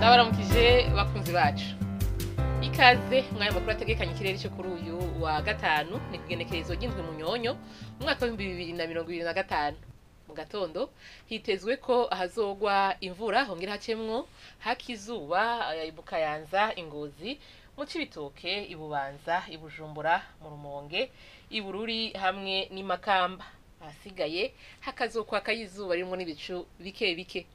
Ndabaramukije bakunzi bacu, ikaze mwaya makuru ategekanye ikirere cyo kuri uyu wa gatanu, ni kugenekerezo ry'indwi Munyonyo umwaka w'2025. Mu gatondo hitezwe ko hazogwa imvura, hongera hacemwo hakizuba ibukayanza, Ingozi, mu Cibitoke, Ibubanza, Ibujumbura, mu Rumonge, Ibururi hamwe n'imakamba. Ahasigaye hakazokwaka izuba ririmwo n'ibicu bike bike.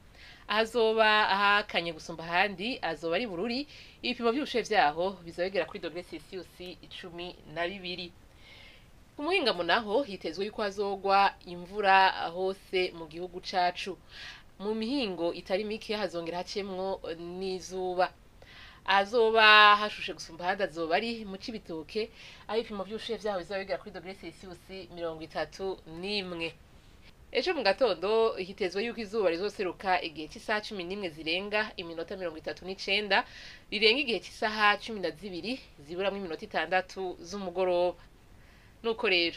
Ahazoba ahakanye gusumba ahandi azoba ari Bururi, ibipimo vy'ubushuhe vyaho bizoba bigera kuri dogere Celsius 12. Ku muhingamo naho hitezwe yuko hazogwa imvura hose mu gihugu cacu, mu mihingo itari mike hazongera hacemwo n'izuba. Ahazoba hashushe gusumba ahandi azoba ari mu Cibitoke, aho ibipimo vy'ubushuhe vyaho bizoba bigera kuri dogere Celsius 31. Ejo mu gatondo hitezwe yuko izuba rizoseruka igihe c'isaha 11 zirenga iminota 39, rirenga igihe c'isaha 12 ziburamwo iminota 6 z'umugoroba. Nuko rero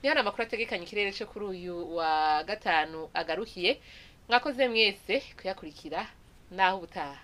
ni hano amakuru ategekanye ikirere co kuri uyu wa gatanu agarukiye. Mwakoze mwese kuyakurikira, naho ubutaha.